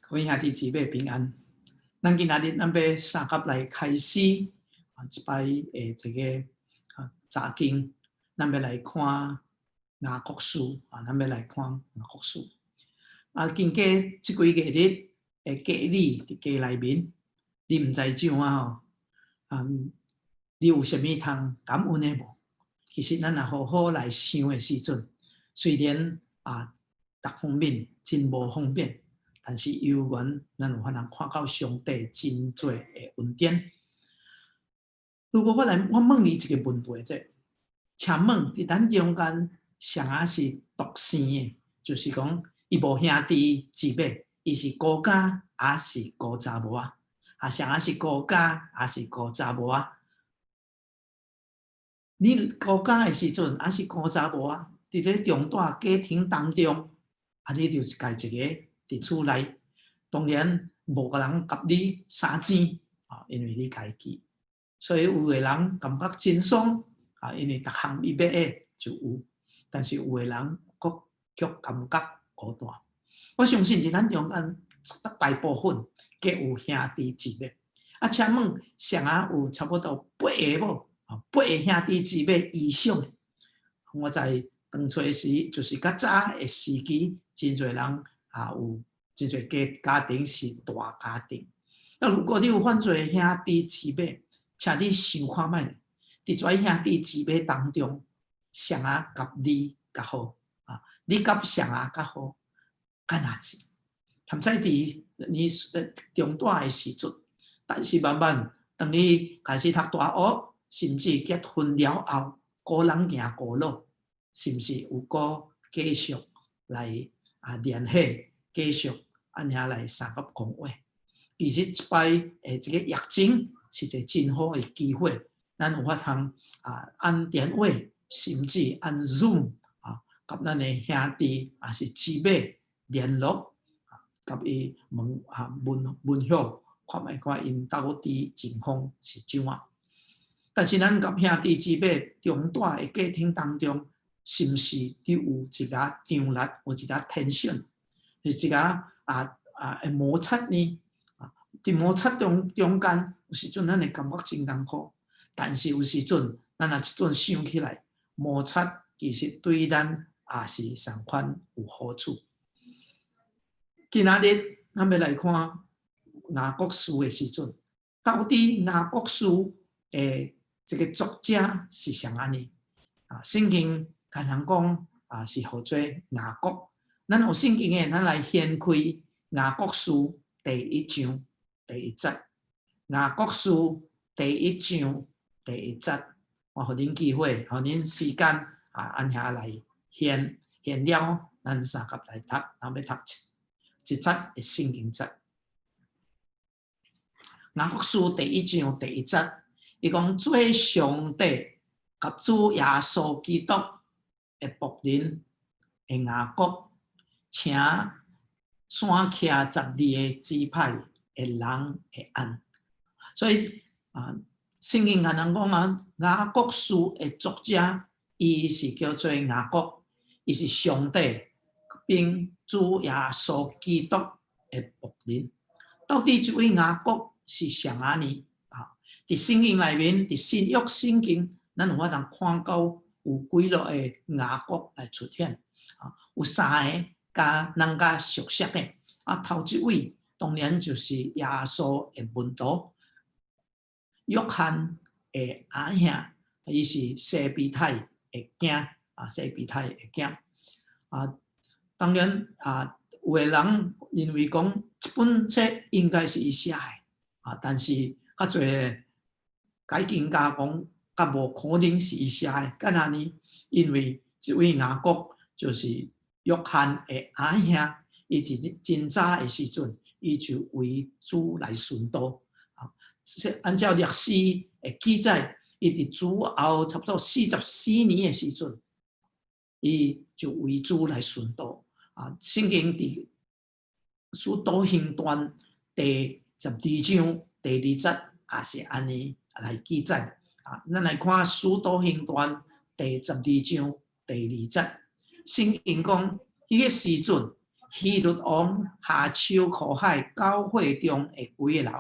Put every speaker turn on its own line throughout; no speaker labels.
各位兄弟姊妹平安。咱今仔日咱欲相佮來開始啊，這擺的這个啊查經，咱欲來看雅各書啊，咱欲來看雅各書。啊，經過這幾個日的隔離佇家內面，你毋知怎啊吼？啊，你有啥物通感恩的無？其實咱若好好來想的時陣，雖然啊，逐方面真無方便。但是猶原咱有法通看到上帝真濟的恩典。如果我來我問你一个問題者，請問佇咱中間誰仔是獨生的？就是講伊無兄弟姊妹，伊是孤家抑是孤查某仔？啊，誰仔是孤家抑是孤查某仔？你孤家的時陣抑是孤查某仔？佇咧重大家庭當中，啊，你就是家己一个。佇厝內，當然無個人佮你相爭啊，因為你家己，所以有的人感覺真爽啊，因為逐項伊欲的就有，但是有的人閣卻感覺孤單。我相信佇咱中間大部分皆有兄弟姊妹。啊，請問誰仔有差不多八个無？啊，八個兄弟姊妹以上的。我在當初時，就是較早的時期，真濟人啊有。真濟家家庭是大家庭。那如果你有犯罪兄弟姊妹，請你想看覓，佇遮兄弟姊妹當中，誰仔佮你較好啊？你佮誰仔較好？敢若是？含在佇你長大的時陣，但是慢慢當你開始讀大學，甚至結婚了後，孤人行孤路，是毋是有閣繼續來啊聯繫，繼續？按呢來相佮講話，其實這擺的這个疫情是一个真好的機會，咱有法通啊按電話，甚至按 Zoom 啊，佮咱的兄弟抑是姊妹聯絡，佮伊問啊問問候，看覓看𪜶到底情況是怎樣。但是咱佮兄弟姊妹重大的家庭當中，是毋是你有一个張力，有一个 tension，是一个啊啊會摩擦呢？啊，佇摩擦中中間，有時陣咱會感覺真艱苦，但是有時陣，咱若這陣想起來，摩擦其實對咱也是仝款有好處。今仔日咱欲來看雅各書的時陣，到底雅各書的這个作者是誰仔呢？啊，聖經共人講啊，是號做雅各。咱有聖經的，咱來掀開雅各書第一章第一節。雅各書第一章第一節，我予恁機會，予恁時間啊，按遐來掀掀了，咱相佮來讀，咱欲讀一節的聖經節。雅各書第一章第一節，伊講做上帝佮主耶穌基督的僕人的雅各。請散徛十二个支派的人的安，所以啊，聖經共人講啊，雅各書的作者，伊是叫做雅各，伊是上帝並主耶穌基督的僕人。到底這位雅各是誰仔呢？啊，佇聖經內面，佇新約聖經，咱有法通看到有幾落個雅各來出現，啊，有三个。佮咱較熟悉的啊，頭一位當然就是耶穌的門徒約翰的阿兄，伊是西庇太的囝啊，西庇太的囝啊。當然啊，有的人認為講這本冊應該是伊寫的啊，但是較濟解經家講較無可能是伊寫的，敢若呢？因為這位雅各就是。約翰的阿兄，伊真真早的時陣，伊就為主來殉道。啊，按照歷史的記載，伊佇主後差不多44年的時陣，伊就為主來殉道。啊，聖經佇使徒行傳第十二章第二節也是按呢來記載。啊，咱來看使徒行傳第十二章第二節。聖經講，彼个時陣，希律王下手苦害教會中的幾个人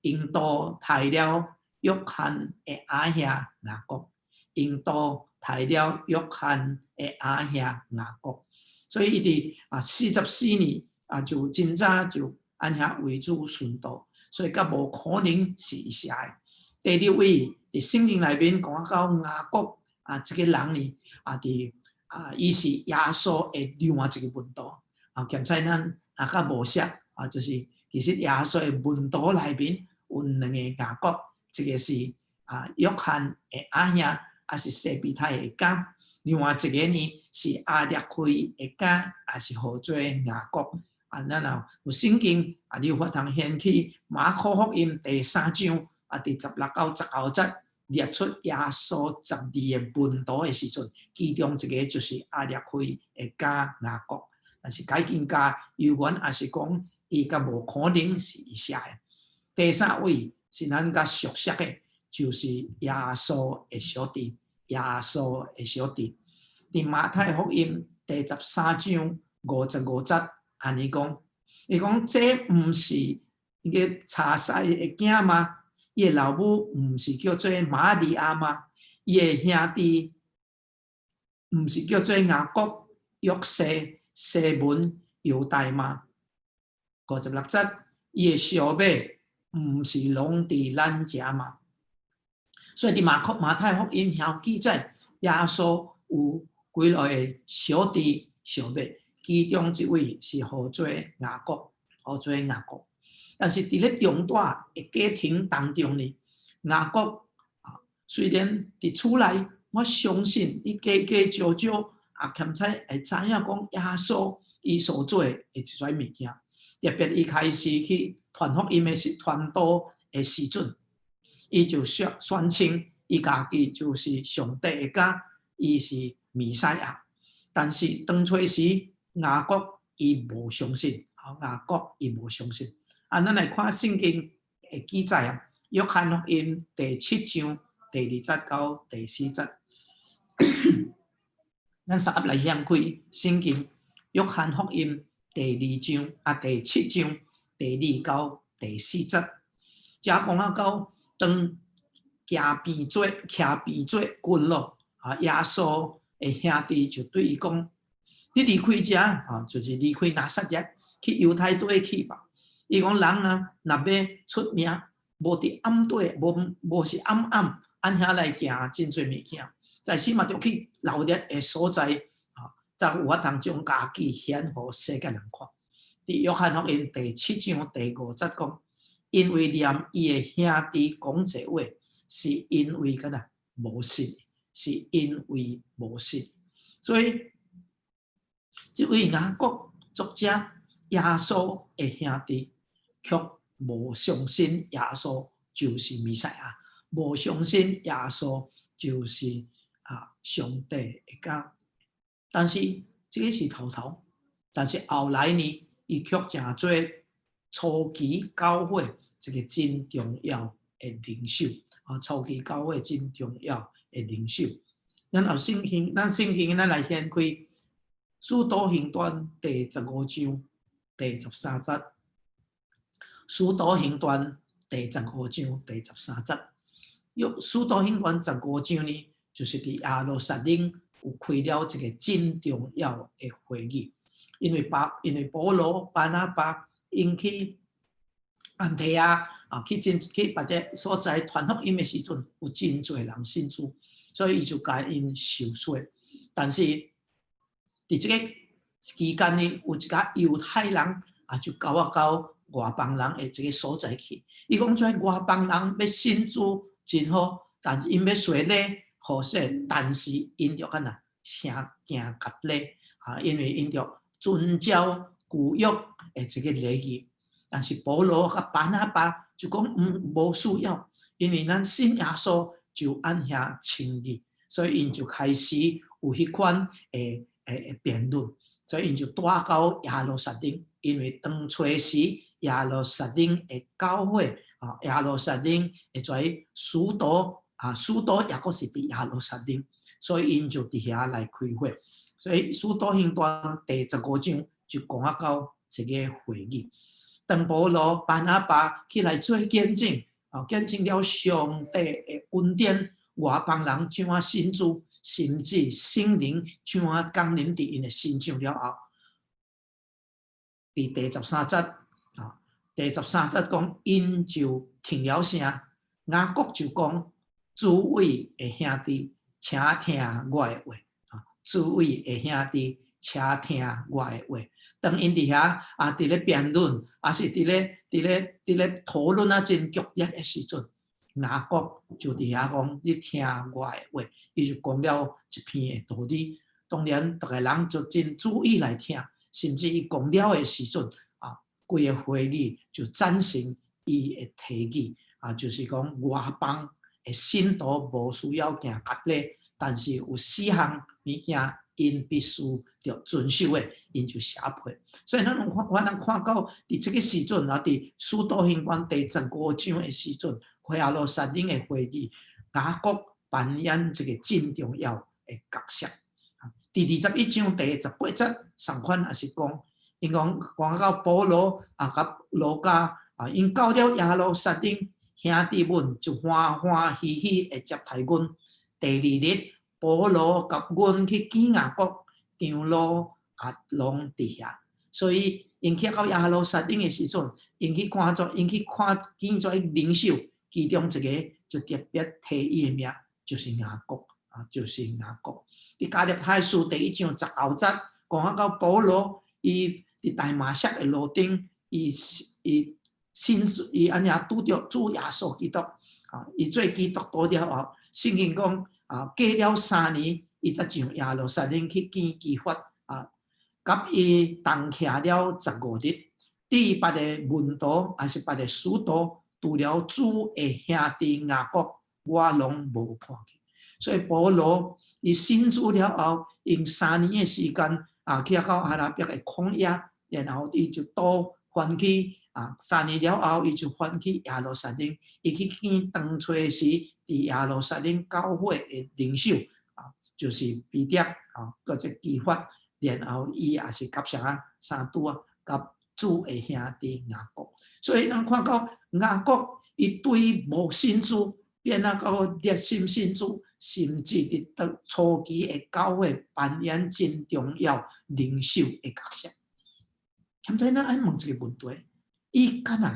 ，𪜶都刣了約翰的阿兄雅各，𪜶都刣了約翰的阿兄雅各。所以伊佇44年就真早就按遐為主殉道，所以較無可能是伊寫的。第二位佇聖經內面講到雅各這個人呢，佇伊是耶穌的另外一個門徒，兼且咱較無熟，就是其實耶穌的門徒內面有兩个雅各，一个是約翰的阿兄，也是西庇太的囝；另外一个呢是亞勒腓的囝，也是號做雅各。咱若有聖經，你有法通掀去馬可福音第三章，第16到19節列出耶穌12个門徒的時陣，其中一个就是亞勒腓的囝雅各。但是解經家猶原也是講，伊較無可能是伊寫的。第三位是咱較熟悉的，就是耶穌的小弟，耶穌的小弟。佇馬太福音第13章55節，按呢講，伊講這毋是伊个柴師的囝嗎？伊的老母毋是叫做瑪利亞嗎？伊的兄弟毋是叫做雅各、約瑟、西門、猶大嗎？56節，伊的小妹毋是攏佇咱遮嗎？所以佇馬太福音遐記載，耶穌有幾落个小弟小妹，其中一位是號做雅各，號做雅各。但是佇咧重大的家庭當中呢，雅各雖然佇厝內，我相信伊加加少少也兼且會知影講耶穌伊所做的這寡物件，特別伊開始去傳福音的時，傳道的時陣，伊就宣稱伊家己就是上帝的囝，伊是彌賽亞。但是當初時雅各伊無相信，雅各伊無相信。咱來看聖經的記載啊，約翰福音第七章第二節到第四節。咱三合來掀開聖經，約翰福音第二章第七章第二到第四節，遮講到當行變做徛變做近咯，耶穌的兄弟就對伊講：你離開遮，就是離開拿撒勒，去猶太地去吧。伊講人啊，若欲出名，無佇暗底，無是暗暗，按遐來行真濟物件，在此嘛著去鬧熱的所在，才有法通將家己顯予世界人看。佇約翰福音第七章第五節講，因為念伊的兄弟講這話，是因為敢若無信，是因為無信。所以，這位雅各作者耶穌的兄弟，卻無相信耶穌就是彌賽亞，無相信耶穌就是上帝的囝。但是這个是頭頭，但是後來呢，伊卻成做初期教會一个真重要的領袖，初期教會真重要的領袖。咱後聖經，咱聖經咱來掀開《使徒行傳》第十五章第十三節，《使徒行傳》第十五章第十三節。約《使徒行傳》十五章呢，就是佇耶路撒冷有開了一个真重要的會議，因為保羅、巴拿巴𪜶去安提阿，去別个所在傳福音的時陣，有真濟人信主，所以伊就共𪜶受洗。但是佇這个期間呢，有一个猶太人就到外邦人的這个所在去。伊講這外邦人欲信主真好，但是𪜶欲洗禮、予洗，但是𪜶著按怎先行割禮，因為𪜶著遵照舊約的這个禮儀。但是保羅佮巴拿巴就講無需要，因為咱信耶穌就按遐稱義，所以𪜶就開始有彼款的辯論，所以𪜶就帶到耶路撒冷，因為當初時耶路撒冷的教會，耶路撒冷的這使徒，使徒也閣是佇耶路撒冷，所以𪜶就佇遐來開會。所以《使徒行傳》第15章就講啊到這個會議。當保羅、巴拿巴起來做見證，啊，見證了上帝的恩典，外邦人怎樣信主，甚至聖靈怎樣降臨佇𪜶的身上了後，佇第十三節啊，第十三節講，𪜶就停了聲，雅各就講：諸位的兄弟，請聽我的話。啊，諸位的兄弟，請聽我的話。當𪜶佇遐啊，佇咧辯論，抑是佇咧討論啊，真劇烈的時陣，雅各就佇遐講：你聽我的話，伊就講了一篇的道理。當然，逐个人就真注意來聽，甚至伊講了的時陣啊，規个會議就贊成伊的提議啊，就是講外邦的信徒無需要行割禮，但是有四項物件𪜶必須著遵守的，𪜶就寫批。所以咱攏看，我咱看到佇這个時陣啊，佇使徒行傳第十五章的時陣，耶路撒冷的會議，雅各扮演一個真重要的角色。佇21章第18節，仝款也是講，𪜶講講到保羅啊，佮路加啊，𪜶到了耶路撒冷，兄弟們就歡歡喜喜的接待阮。第二日，保羅佮阮去見雅各，長老也攏佇遐。所以，𪜶去到耶路撒冷的時陣，𪜶去看見這領袖，其中一個就特別提伊的名，就是雅各啊，就是雅各。佇加拉太書第1章19節，講到保羅，伊佇大馬色的路頂，伊伊信主，伊按呢拄著主耶穌基督啊，伊做基督徒了後，聖經講啊，過了3年，伊才上耶路撒冷去見磯法啊，佮伊同徛了15日。對別个門徒抑是別个使徒，除了主的兄弟雅各，我攏無看見。所以保羅伊信主了後，用三年的時間啊，去到阿拉伯的曠野，然後伊就倒返去啊，三年了後，伊就返去耶路撒冷，伊去見當初時佇耶路撒冷教會的領袖啊，就是彼得啊，閣這磯法，然後伊也是佮誰啊相拄啊，佮主的兄弟雅各。所以咱看到雅各，伊對無信主變啊到熱心信主，甚至佇當初期的教會扮演真重要領袖的角色。現在咱愛問一個問題：伊敢若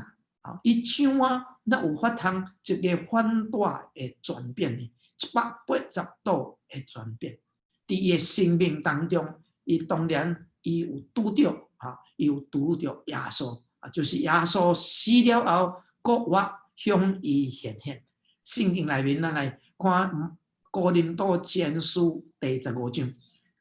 啊，伊怎啊，哪有法通一個反大的轉變呢？180度的轉變，佇伊的生命當中，伊當然伊有拄著啊，伊有拄著耶穌啊，就是耶穌死了後，復活向伊顯現。聖經內面，咱來看哥林多前書第十五章。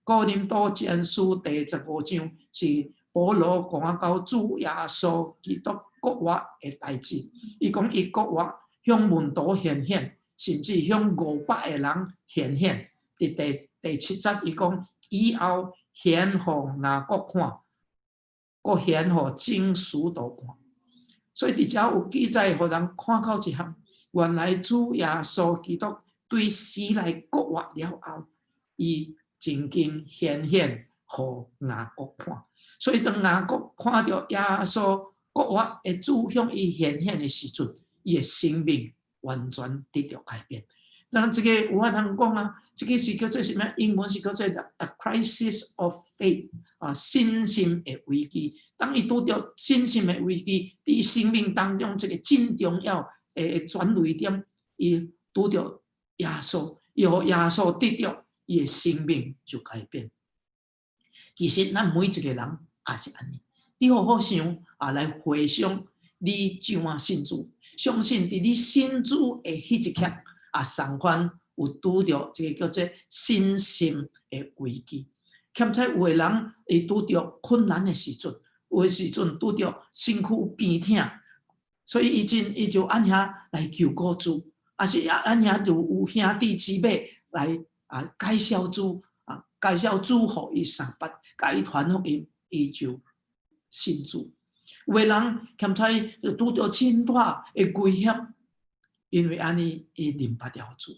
哥林多前書第十五章是保羅講啊到主耶穌基督復活的代誌。伊講伊復活向門徒顯現，甚至向500個人顯現。佇第7節，伊講以後顯予雅各看，閣顯予眾使徒看。所以佇遮有記載，予人看到一項，原來主耶穌基督對死來復活了後，伊曾經顯現予雅各看。所以當雅各看著耶穌復活的主向伊顯現的時陣，伊的生命完全得著改變。咱這個有法通講啊，這個是叫做啥物？英文是叫做 a crisis of faith 啊，信心的危機。當伊拄著信心的危機，佇生命當中這個真重要的轉捩點，伊拄著耶穌，伊予耶穌得著，伊的生命就改變。其實咱每一個人也是按呢，你好好想啊，來回想你怎啊信主，相信佇你信主的彼一刻，啊，仝款有拄著這個叫做信心的危機。欠彩有的人會拄著困難的時陣，有的時陣拄著身軀病痛，所以伊真伊就按遐來求告主，抑是按遐就有兄弟姊妹來啊介紹主啊，介紹主予伊相捌，共伊傳福音，伊就信主。有的人欠彩就拄著真大的危險，因為按呢，伊認捌了主。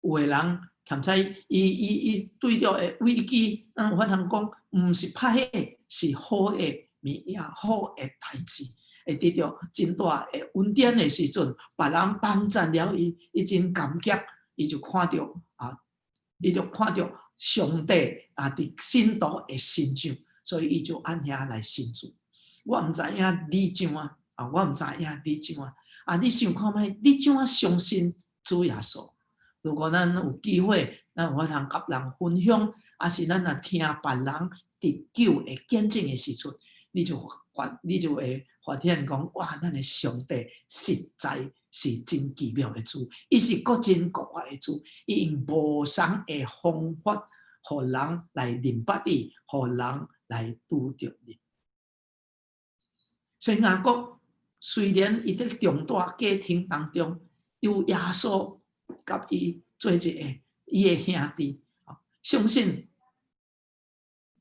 有的人欠彩伊伊伊對著的危機，咱有法通講，毋是歹的，是好的物件，好的代誌。會得著真大的恩典的時陣，別人幫贊了伊，伊真感激，伊就看著啊，伊就看著上帝啊，佇信徒的身上，所以伊就按遐來信主。我毋知影你怎啊，啊，我毋知影你怎啊，啊，你想看覓？你怎啊相信主耶穌？如果咱有機會，咱有法通佮人分享，抑是咱若聽別人得救的見證的時陣，你就會發現講，哇！咱的上帝實在是真奇妙的主，伊是閣真閣活的主，伊用無相的方法，予人來認捌伊，予人來拄著伊。所以雅各雖然伊佇重大家庭當中有耶穌佮伊做一个伊的兄弟，相信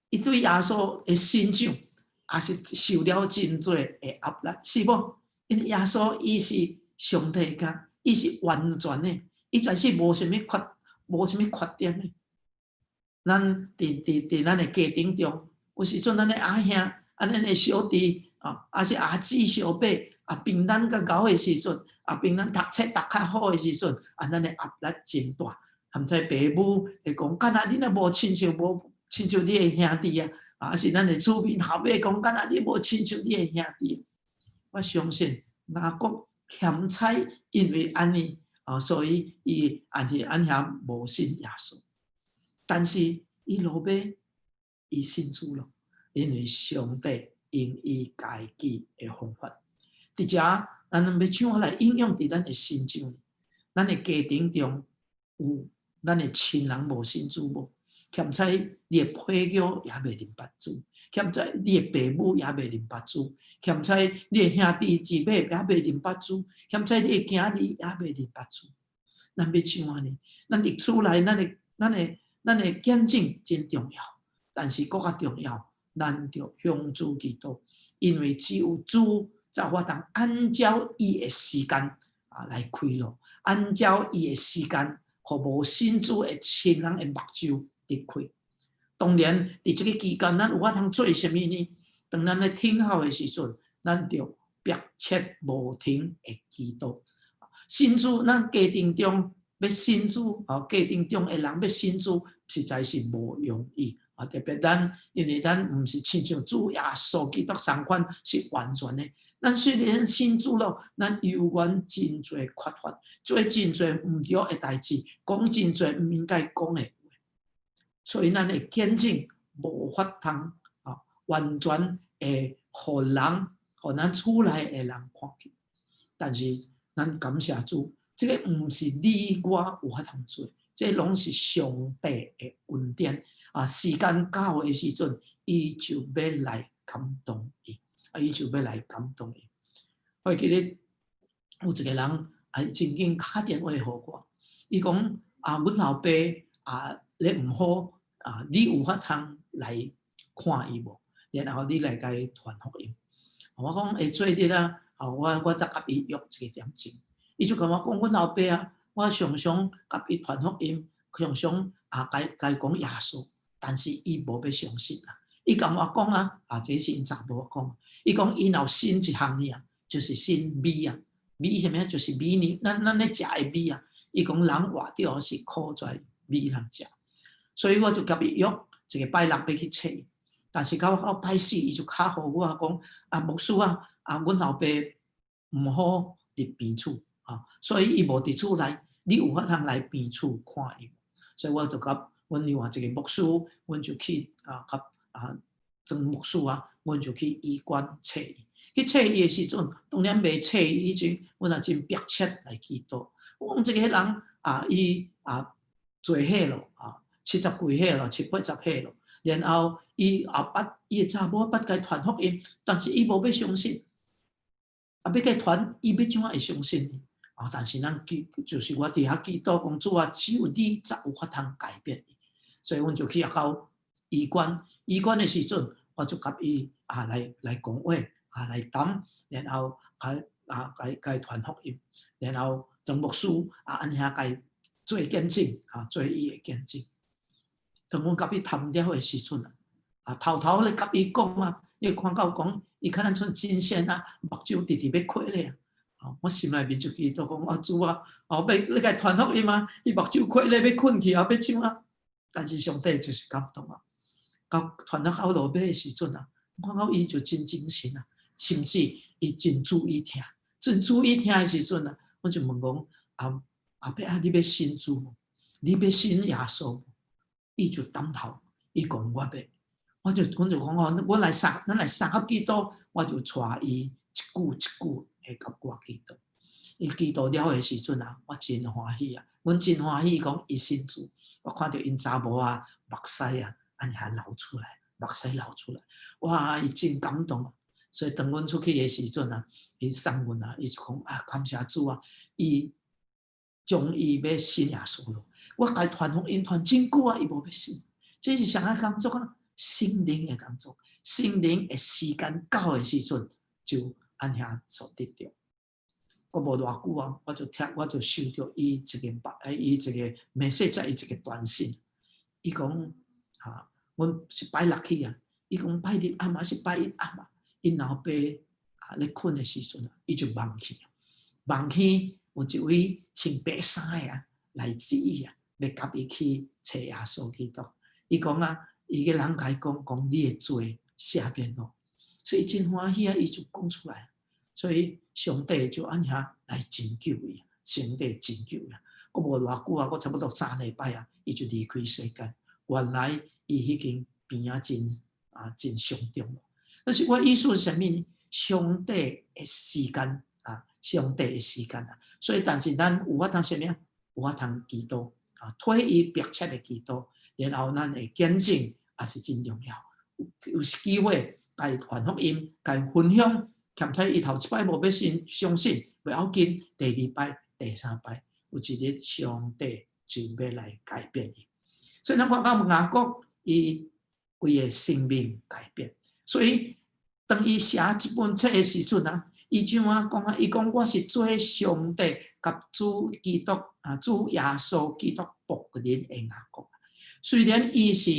伊對耶穌的信仰也是受了真濟的壓力，是無？因為耶穌伊是上帝囝，伊是完全的，伊實是無啥物缺點的。咱佇佇佇咱的家庭中，有時陣咱的阿兄、啊咱的小弟啊，抑是阿姊小伯啊，比咱較𠢕的時陣，啊比咱讀冊讀較好的時陣，啊咱的壓力真大。含在爸母會講，敢若你若無親像無親像你的兄弟啊，啊是咱的姊妹後尾講，敢若你無親像你的兄弟。我相信雅各欠彩，因為按呢啊，所以伊也是按遐無信耶穌。但是伊落尾伊信主咯，因為上帝用伊家己的方法。佇遮，咱欲怎來應用佇咱的身上？咱的家庭中有咱的親人無信主無？欠彩你的配偶也未認捌主，欠彩你的爸母也未認捌主，欠彩你的兄弟姊妹也未認捌主，欠彩你的囝兒也未認捌主。咱欲怎按呢？咱佇厝內，咱的見證真重要，但是閣較重要，咱著向主祈禱，因為只有主才有法通按照伊的時間啊來開路，按照伊的時間，予無信主的親人的目睭得開。當然，佇這个期間，咱有法通做啥物呢？當咱咧等候的時陣，咱著迫切無停的祈禱。信主，咱家庭中欲信主，哦，家庭中的人欲信主，實在是無容易啊！特別咱，因為咱毋是親像主耶穌基督相款是完全的。咱雖然信主了，咱猶原真濟缺乏，做真濟毋對的代誌，講真濟毋應該講的話，所以咱的見證無法通啊，完全會予人，予咱厝內的人看見。但是咱感謝主，這个毋是你我有法通做，這攏是上帝的恩典啊！時間到的時陣，伊就欲來感動伊，啊，伊就欲來感動伊。我會記得有一個人啊，曾經敲電話予我，伊講啊，阮老爸啊咧毋好啊，你有法通來看伊無？然後你來共伊傳福音。我講會做得啊，啊，我才共伊約一個點鐘。伊就共我講，阮老爸啊，我常常共伊傳福音，常常啊，共共伊講耶穌，但是伊無欲相信啊。伊共我講啊，啊，這是𪜶查某講，伊講伊若有信一項爾，就是信米啊，米啥物？就是米呢，咱咧食的米啊。伊講人活著是靠在米通食，所以我就共伊約一個拜六欲去揣伊，但是到到拜四，伊就敲予我講啊，牧師啊，啊，阮老爸毋好入病厝啊，所以伊無佇厝內，你有法通來病厝看伊。所以我就佮阮另外一個牧師，阮就去啊，佮啊曾牧師啊，阮就去醫院揣伊。去揣伊的時陣，當然未揣伊彼陣，阮也真迫切來祈禱。我講這個人啊，伊啊濟歲咯，啊七十幾歲咯，七八十歲咯，然後伊也捌伊的查某捌共伊傳福音，但是伊無欲相信，啊欲共伊傳，伊欲怎仔會相信？啊！但是咱祈，就是我佇遐祈禱講主啊，只有你才有法通改變伊，所以阮就去到醫院，醫院的時陣，我就共伊啊來來講話，啊來談，然後共啊共共伊傳福音，然後曾牧師啊按遐共伊做見證啊，做伊的見證。當阮佮伊談了的時陣啊，啊，偷偷咧佮伊講啊，你看到講，伊可能賰真鮮啊，目睭直直欲開咧啊！我心內面就祈禱講，啊主啊，哦，欲你共傳福音啊，伊目睭開咧欲睏去啊，欲創啊！但是上帝就是感動啊，到傳到到落尾的時陣啊，看到伊就真精神啊，甚至伊真注意聽，真注意聽的時陣啊，我就問講，啊阿伯啊，你欲信主無？你欲信耶穌無？伊就點頭，伊講我欲，我就講吼，阮來相佮祈禱，我就帶伊一句一句會佮我祈禱。伊祈禱了的時陣啊，我真歡喜啊！阮真歡喜講伊信主，我看著𪜶查某啊，目屎啊，按呢流出來，目屎流出來，哇！伊真感動啊！所以當阮出去的時陣啊，伊送阮啊，伊就講啊，感謝主啊！伊終於欲信耶穌咯。我共伊傳福音傳真久啊，伊無欲信。這是啥個工作啊？聖靈的工作，聖靈的時間到的時陣，就按呢所得著。閣無偌久啊，我就收著伊一個伊一個 message，伊一個短信。伊講啊，阮是拜六去啊。伊講拜日暗抑是拜一暗啊，𪜶老爸啊咧睏的時陣啊，伊就夢去，夢去有一位穿白衫的啊來接伊啊，欲共伊去揣耶穌基督。伊講啊，伊個人共伊講講你的罪赦免咯，所以伊真歡喜啊，伊就講出來。所以上帝就按呢來拯救伊，上帝拯救伊。閣無偌久啊，閣差不多3禮拜啊，伊就離開世間。原來伊已經病啊真啊真傷重。但是我意思是啥物呢？上帝的時間啊，上帝的時間啊。所以，但是咱有法通啥物啊？有法通祈禱啊，退伊迫切的祈禱，然後咱的見證也是真重要。有機會共伊傳福音，共伊分享。欠彩伊頭一擺無欲信相信，袂要緊。第二擺、第三擺，有一日上帝就欲來改變伊。所以咱看到雅各伊規个生命改變。所以當伊寫這本冊的時陣啊，伊怎啊講啊？伊講我是做上帝佮主基督啊，主耶穌基督僕人的雅各。雖然伊是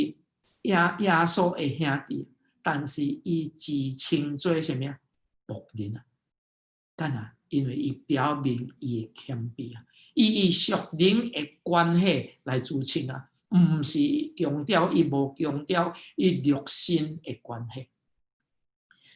耶穌的兄弟，但是伊自稱做啥物啊？僕人啊，敢若因為伊表明伊的謙卑啊，伊以屬靈的關係來自稱啊，毋是強調伊無強調伊肉身的關係。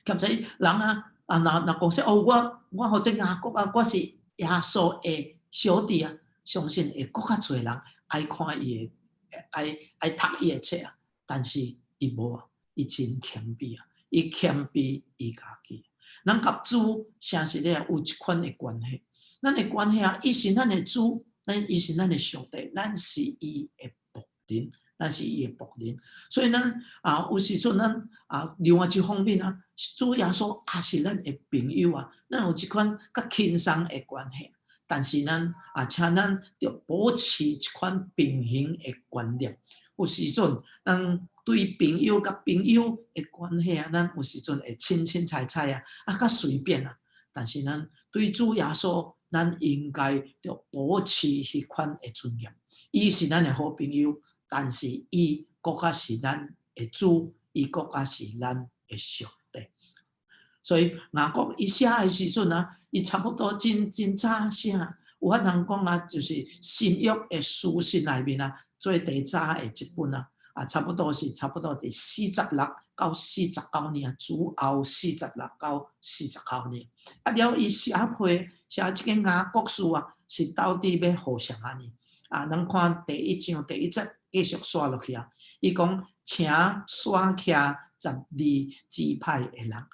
兼且人啊啊，若若講說哦，我號做雅各啊，我是耶穌的小弟啊，相信會閣較濟人愛看伊的，愛讀伊的冊啊，但是伊無啊，伊真謙卑啊，伊謙卑伊家己。咱佮主誠實咧有一款的關係，咱的關係啊，伊是咱的主，伊是咱的上帝，咱是伊的僕人，咱是伊的僕人。所以咱啊，有時陣咱啊，另外一方面啊，主耶穌也是咱的朋友啊，咱有一款較輕鬆的關係。但是咱啊，請咱著保持一款平衡的觀念。有時陣咱對朋友佮朋友的關係啊，咱有時陣會凊凊彩彩啊，啊較隨便啊。但是咱對主耶穌，咱應該著保持彼款的尊嚴。伊是咱的好朋友，但是伊閣較是咱的主，伊閣較是咱的上帝。所以雅各伊寫的時陣啊，伊差不多真真早寫，有法通講啊，就是新約的書信內面啊，做第早的一本啊，啊，差不多佇46到49年，主後46到49年。啊，了伊寫批寫這個雅各書啊，是到底欲予誰按呢？啊，咱看第一章第一節繼續紲落去啊，伊講請徙徛十二支派的人，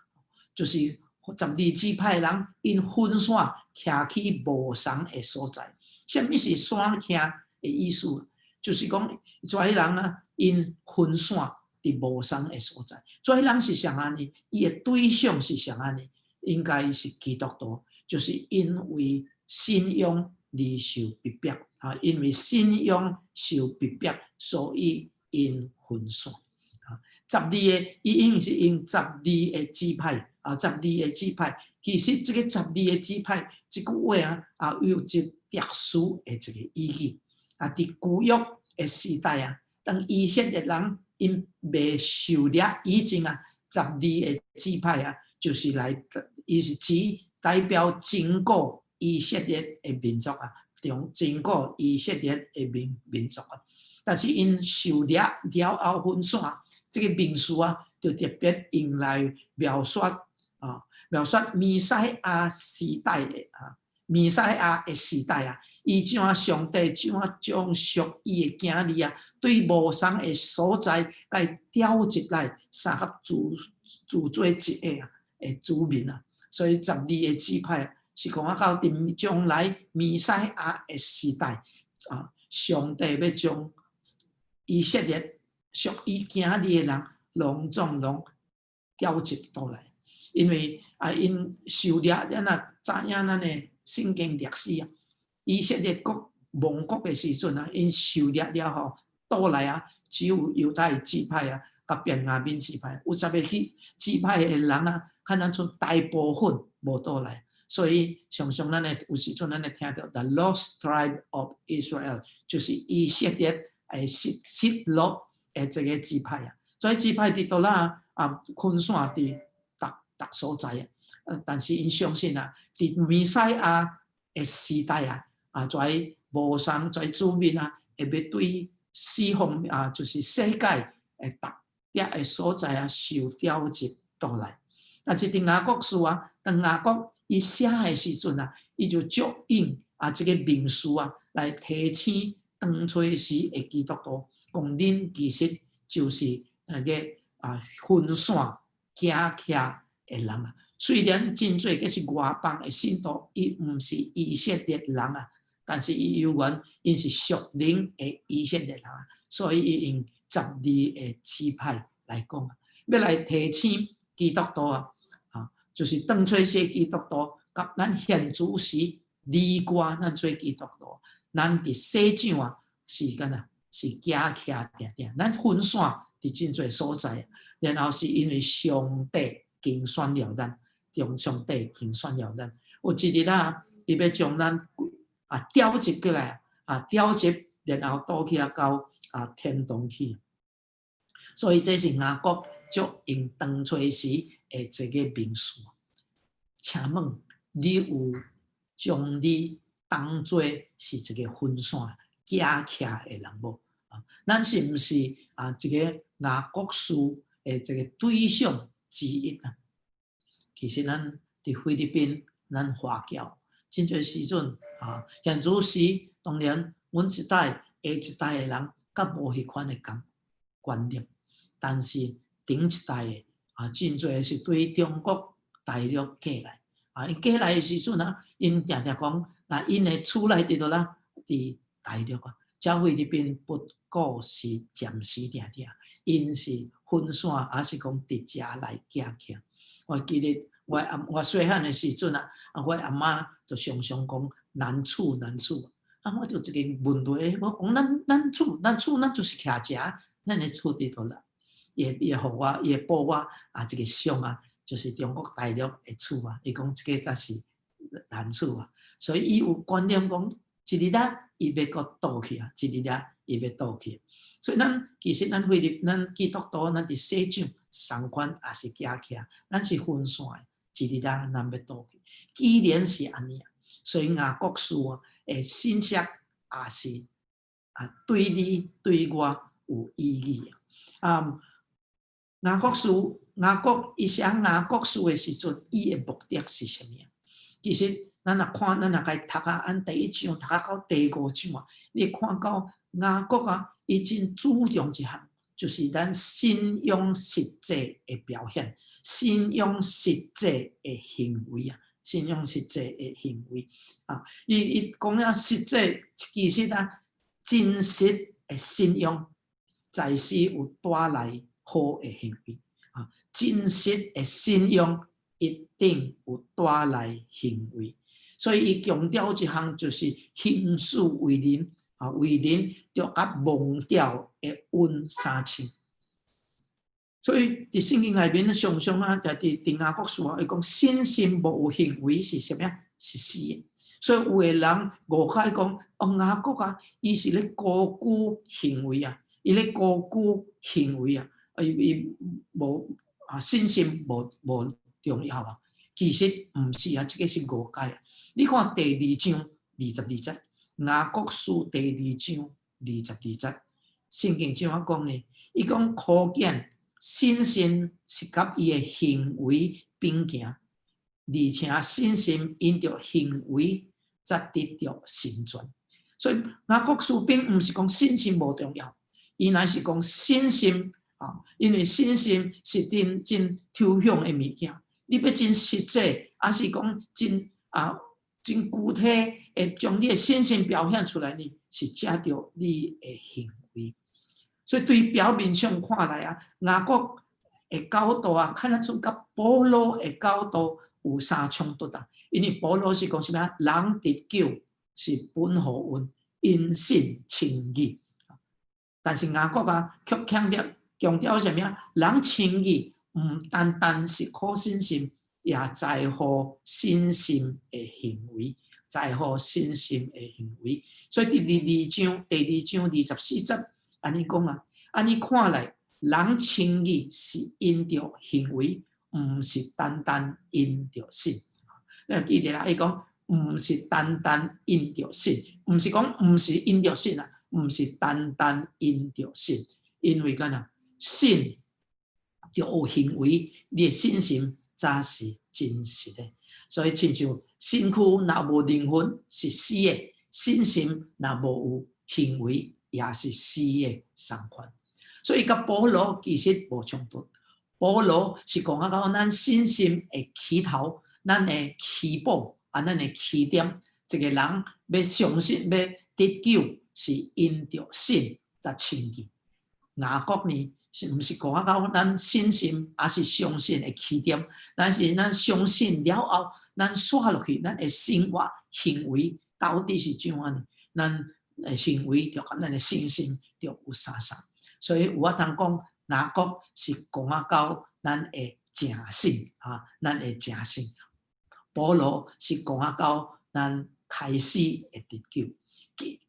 就是十二支派的人，𪜶分散徛去無仝的所在。啥物是徙徛的意思？就是講這些人啊，𪜶分散佇無仝的所在。這些人是啥按呢？伊的對象是啥按呢？應該是基督徒，就是因為信仰而受逼迫啊！因為信仰受逼迫，所以𪜶分散。啊，十二個，伊應是用十二個支派啊，十二個支派。其實這個十二個支派這句話啊，啊有一特殊的一個意義。啊，佇舊約的時代啊，當以色列人𪜶未受掠以前啊，十二个支派啊，就是來，伊是指代表整個以色列的民族啊，中整個以色列的民族啊。但是𪜶受掠了後分散，這个名詞啊，就特別用來描述啊，描述彌賽亞時代的啊，彌賽亞的時代啊，伊將上帝將將屬伊的囝兒啊，對無仝的所在來調集來，相合組組做一个啊的子民啊。所以十二个支派是講啊，到佇將來彌賽亞的時代啊，上帝欲將以色列屬伊囝兒的人，攏總攏調集倒來，因為啊，𪜶受掠，咱若知影咱的聖經歷史啊，以色列國亡國的時陣啊，𪜶受掠了後倒來啊，只有猶太支派啊，佮便雅憫支派，有十个去支派的人啊，可能賰大部分無倒來，所以常常咱會有時陣咱會聽著 The Lost Tribe of Israel，就是以色列的失落的這个支派啊。所以支派佇佗啦啊，分散佇逐逐所在啊。但是𪜶相信啊，佇彌賽亞的時代啊，啊，遮無仝遮子民啊，會欲對四方啊，就是世界的逐遐的所在啊，受調集倒來。但是佇雅各書啊，當雅各伊寫的時陣啊，伊就借用啊這个名詞啊，來提醒當初時的基督徒，講恁其實就是那个啊分散行徛的人啊。雖然真濟閣是外邦的信徒，伊毋是以色列人啊，但是伊猶原𪜶是屬靈的以色列人啊，所以伊用十二个支派來講啊，欲來提醒基督徒啊，啊，就是當初時基督徒，佮咱現主時你我咱做基督徒，咱佇世上啊是敢若是行徛定定，咱分散佇真濟所在，然後是因為上帝揀選了咱，將上帝揀選了咱，有一日啊，伊欲將咱啊調集過來，啊調集，然後倒去啊到啊天堂去。所以這是雅各借用當初時的這个名詞。請問你有將你當做是一个分散行徛的人無？啊，咱是毋是啊？這个雅各書的這个對象之一啊？其實咱佇菲律賓，咱華僑真濟時陣啊，現如時當然，阮這代下一代的人較無彼款的觀念，但是頂一代的啊，真濟是對中國大陸過來啊，𪜶過來的時陣啊，𪜶定定講，那𪜶的厝內佇佗啦？佇大陸啊，遮菲律賓不過是暫時定定，𪜶是分散，抑是講佇遮來行徛。我記得我阿我細漢的時陣啊，啊，我阿媽就常常講咱厝咱厝，啊，我就一个問題，我講咱咱厝咱厝咱就是徛遮，咱的厝佇佗啦？伊會伊會予我，伊會報我啊，這个相啊，就是中國大陸的厝啊，伊講這个才是咱厝啊，所以伊有觀念講，一日仔伊欲閣倒去啊，一日仔伊欲倒去。所以咱其實咱菲律咱基督徒，咱佇世上仝款也是行徛，咱是分散的，一日仔咱欲倒去。既然是按呢，所以雅各書啊的信息也是啊對你對我有意義啊。雅各書雅各伊寫雅各書的時陣，伊的目的是啥物？其實咱若看，咱若共讀啊，按第一章讀啊到第五章啊，你會看到雅各啊，伊真注重一項，就是咱信仰實際的表現，信仰實際的行為啊，信仰實際的行為啊，伊伊講了實際，其實啊，真實的信仰在世有帶來好的行為啊，真實的信仰一定有帶來行為，所以伊強調一項就是行事為人啊，為人著佮蒙掉的恩相稱。所以佇聖經內面常常啊，就佇佇雅各書啊，伊講信心無行為是啥物啊？是死的。所以有的人誤解講，哦，雅各啊，伊是咧高舉行為啊，伊咧高舉行為啊，伊伊無啊信心無無重要啊。其實毋是啊，這个是誤解啊。你看第二章二十二節，雅各書第二章二十二節，聖經怎樣講呢？伊講可見信心是佮伊的行為並行，而且信心因著行為才得著成全。所以雅各書並毋是講信心無重要，伊乃是講信心啊，因為信心是真真抽象的物件。你欲真實際，抑是講真啊真具體，會將你的信心表現出來呢？是藉著你的行為。所以對表面上看來啊，雅各的角度啊，看得出佮保羅的角度有啥衝突啊？因為保羅是講啥物？人得救是本乎恩，因信稱義。但是雅各啊，卻強調強調啥物啊？人稱義毋單單是靠信心，也在乎信心的行為，在乎信心的行為。所以佇第二章第二章二十四節按呢講啊，按呢看來，人稱義是因著行為，毋是單單因著信。你記得啦，伊講毋是單單因著信，毋是講毋是因著信啊，毋是單單因著信，因為敢若信著有行為，你的信心才是真實的。所以親像身軀若無靈魂是死的，信心若無有行為也是死的相款。所以佮保羅其實無衝突。保羅是講啊，講咱信心的起頭，咱的起步啊，咱的起點，一個人欲相信欲得救，是因著信才稱義。雅各呢，是毋是講啊？講咱信心抑是相信的起點？但是咱相信了後，咱紲落去，咱的生活行為到底是怎樣呢？咱的行為著佮咱的信心著有相仝。所以有法通講，雅各是講啊到咱的誠信啊，咱的誠信。保羅是講啊到咱開始會得救。既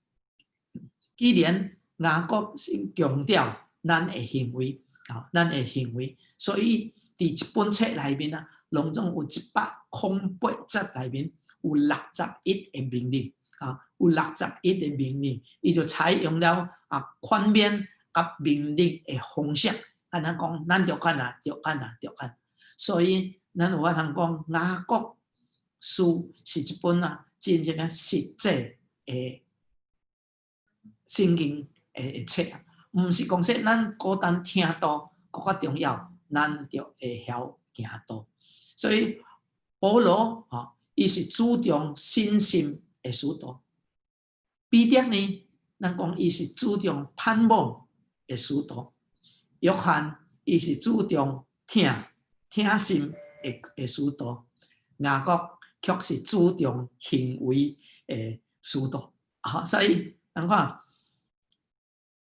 既然雅各是強調咱的行為啊，咱的行為，所以佇這本冊內面啊，攏總有一百空八節內面有六十一个命令啊，有六十一个命令，伊就採用了啊勸勉佮命令的方式，按呢講，咱著按呢，著按呢，著按。所以咱有法通講，雅各書是一本啊真正實際的聖經的冊啊，毋是講說咱孤單聽道閣較重要，咱著會曉行道。所以保羅吼，伊是注重信心的使徒。彼得呢，咱講伊是注重盼望的使徒。約翰伊是注重疼疼心的的使徒。雅各卻是注重行為的使徒。啊，所以咱看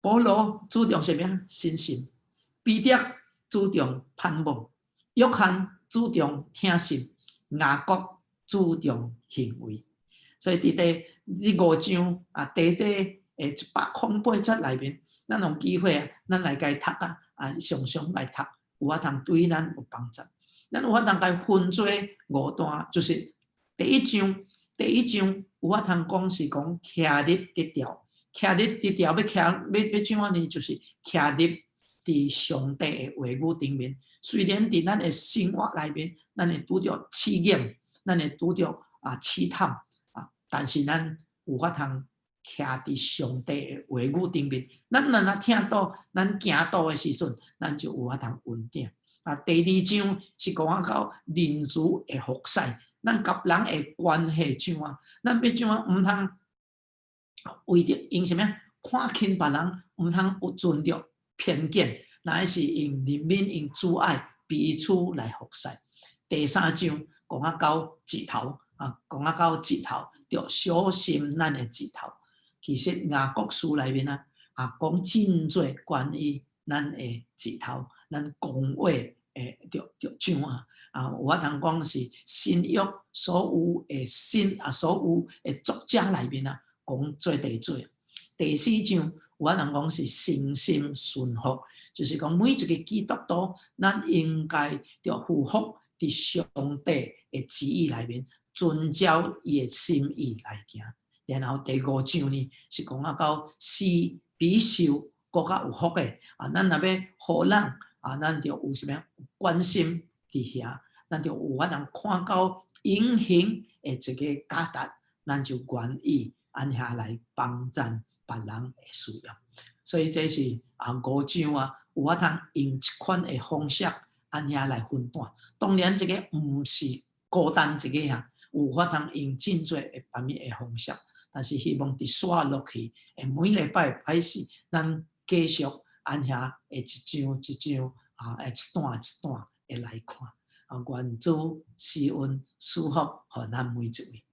保羅注重啥物？信心。彼得注重盼望，約翰注重疼心，雅各注重行為。所以佇第這五章啊，短短的一百空八節內面，咱有機會啊，咱來共讀啊，啊，常常來讀，有法通對咱有幫助。咱有法通共分做五段，就是第一章，第一章有法通講是講徛立得牢，徛立得牢欲徛欲欲怎樣呢？就是徛立佇上帝的話語頂面。雖然佇咱的生活內面，咱會拄著試驗，咱會拄著啊試探啊，但是咱有法通徛佇上帝的話語頂面。咱若聽道，咱行道的時陣，咱就有法通穩定。啊，第二章是講到仁慈的服侍，咱佮人的關係怎樣？咱欲怎樣？毋通為著用啥物看輕別人，毋通有存著偏見，乃是用憐憫、用慈愛彼此來服侍。第三章講啊到舌頭啊，講啊到舌頭，著小心咱的舌頭。其實雅各書內面啊，啊講真濟關於咱的舌頭，咱講話會著著怎樣？啊，有法通講是新約所有的新啊，所有的作者內面啊，講做第濟。第四章有法通講是誠心順服，就是講每一个基督徒，咱應該著俯伏佇上帝的旨意內面，遵照伊的心意來行。然後第五章呢，是講啊到施比受閣較有福的啊，咱若欲予人啊，咱著有啥物有關心佇遐，咱就有法通看到隱形的一个價值，咱就願意按遐來幫贊別人的需要。所以這是啊五章啊，有法通用這款的方式按遐來分段。當然，這个毋是孤單一个啊，有法通用真濟的別物的方式。但是希望佇紲落去，每禮拜拜四，咱繼續按遐會一章一章啊，會一段一段會來看。啊，願主施恩賜福予咱每一位。